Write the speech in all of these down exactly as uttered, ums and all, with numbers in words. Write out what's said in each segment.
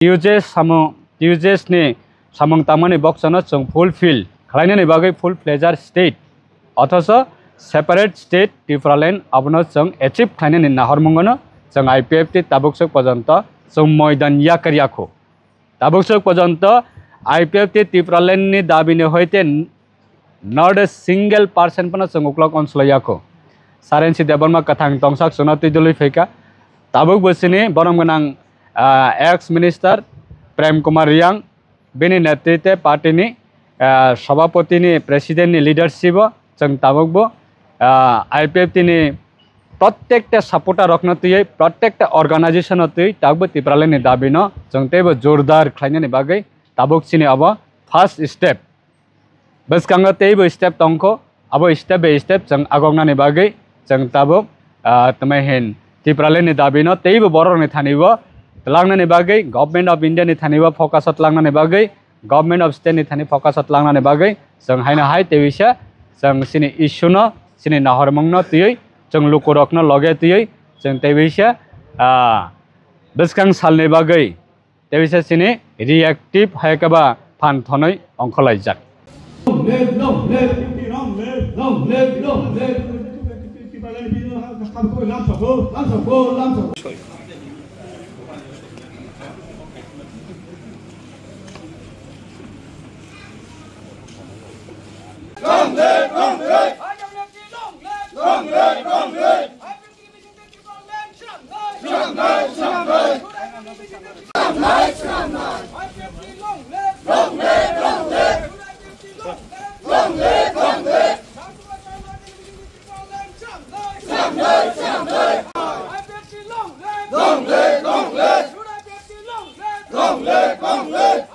T U J samung, T U J ni samung tangmani boksano chwng fulfill khlainani bagwi full fledged state, othocho separate state Tipraland abono chwng achieve khlainani nahormungono chwng I P F T tabuk swk porjonto chwng moidan yakar yakho. Tabuk swk porjonto I P F T Tipraland ni dabi ni hoite not a single percent phano chwng uklok onsolai yakho. Sir N C Debbarma kwthang tongsak chwngno twi dului phaikha. Tabuk bo chini borom gwnang, ah, ex minister Prem Kumar Reang bini netritwe party ni, ah, sabhapati ni, president ni leadership o chwng tabuk bo, ah, I P F T ni prottekta supporter rokno twiwi, prottekta organization no twiwi tabuk bo Tipraland ni dabi no chwng teibo jordar khlainani bagwi tabuk chini abo first step. Bwskango teibo step tongkho, abo step by step chwng agoknani bagwi chwng tabuk, ah, tamo hin Tipraland ni dabi no teibo borok ni thani bo twlangnani bagwi, Government of India ni thani bo focus o twlangnani bagwi, Government of State ni thani focus o twlangnani bagwi chwng haino hai teiwisa chwng chini issue no, chini nahormung no twiwi chwng lukurok no loge twiwi chwng teiwisa, ah, bwskang salni bagwi tei bisa chini reactive hai khe ba phan thonwi ongkhorlaijak. Long live, long live, long live, long live, long live. Long live, long live. Long live, long live. Long live, long live. Long live, long live. Long live, long live.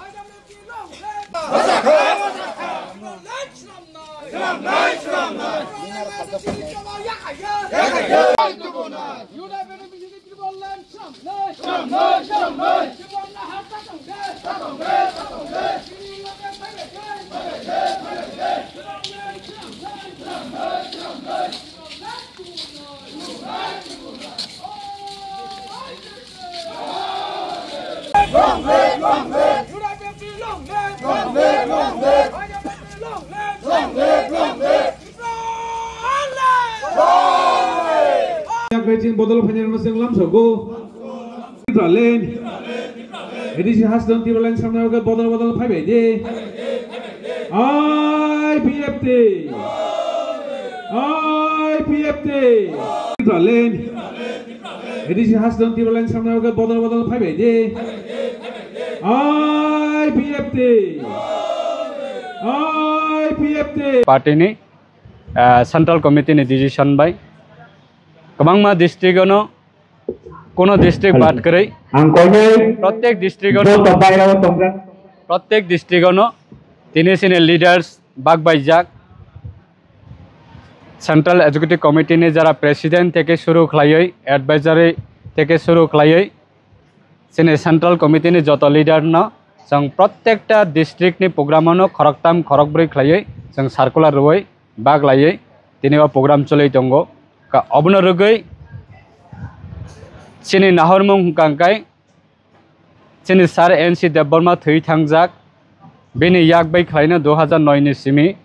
Yak bai chini bodol phainai rwna chwng lamsogo. Tipraland. A D C hasteo Tipraland samnai bagwi bodol bodol phaibai di. I P F T. I P F T. Tipraland. A D C hasteo Tipraland samnai bagwi bodol bodol phaibai di. I P F T. I P F T. Party ni, ah, Central Committee ni decision bai kwbangma district ono, kono district bad kwrwi, ang koinai prottek district ono, joto bairao tongjak. Prottek district ono tini sini leaders bak baijak. Central Executive Committee ni jara president theke shuru khlaiwi, advisory theke shuru khlaiwi, chini Central Committee ni joto leader no chwng prottekta district ni program no khoroktham khorokbrwi khlaiwi chwng circular rwui bak laiwi tini o program choli tongo. Ka obono rwgwi chini nahormung hwnkha hwnkhe chini Sir N C Debbarma thwi thangjak, bini yak bai khlaino dui hajar noi ni simi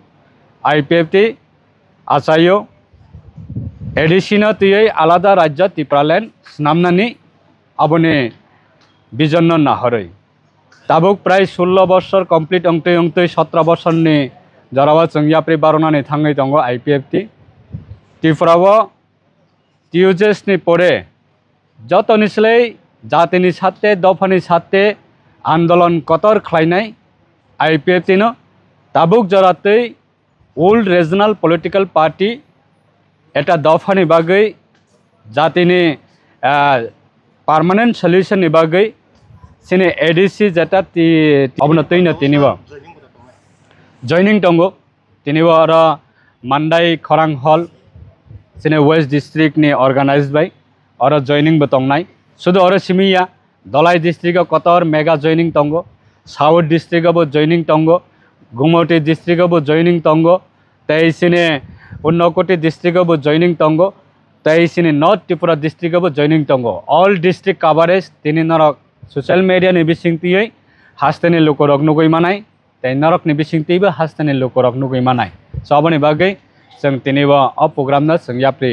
I P F T achaio A D C no twiwi alada rajya Tipraland snamnani aboni vision no nahorwi. Tabuk prai sullo bosor complete wngtwi wngtwi sotro bosorni jorao chwng yapri baronani thangwi tongo I P F T. Tripura o T U J ni pore jotoni slai jatini satte, dophani satte andolon kotor khlainai I P F T no tabuk joratwi World Regional Political Party eta dophani bagwi jatini, ah, permanent solution ni bagwi chini A D C jeta ti, ti, obono twino tinibo joining tongo. Tinibo oro Mandai Khorang Hall, chini West District ni organized by, oro joining bo tongnai. Sudu oro simi ya, Dhalai District o kotor mega joining tongo, South District o bo joining tongo, Gumoti District o bo joining tongo, tei chini Unakoti District o bo joining tongo, tei chini North Tripura District o bo joining tongo. All district coverage tini norok social media ni bising twi hasteni lukorok nugwi manai, tei norokni bising twibo hasteni lukorok nugwi manai. So, aboni bagwi chwng tini bo o program no chwng yapri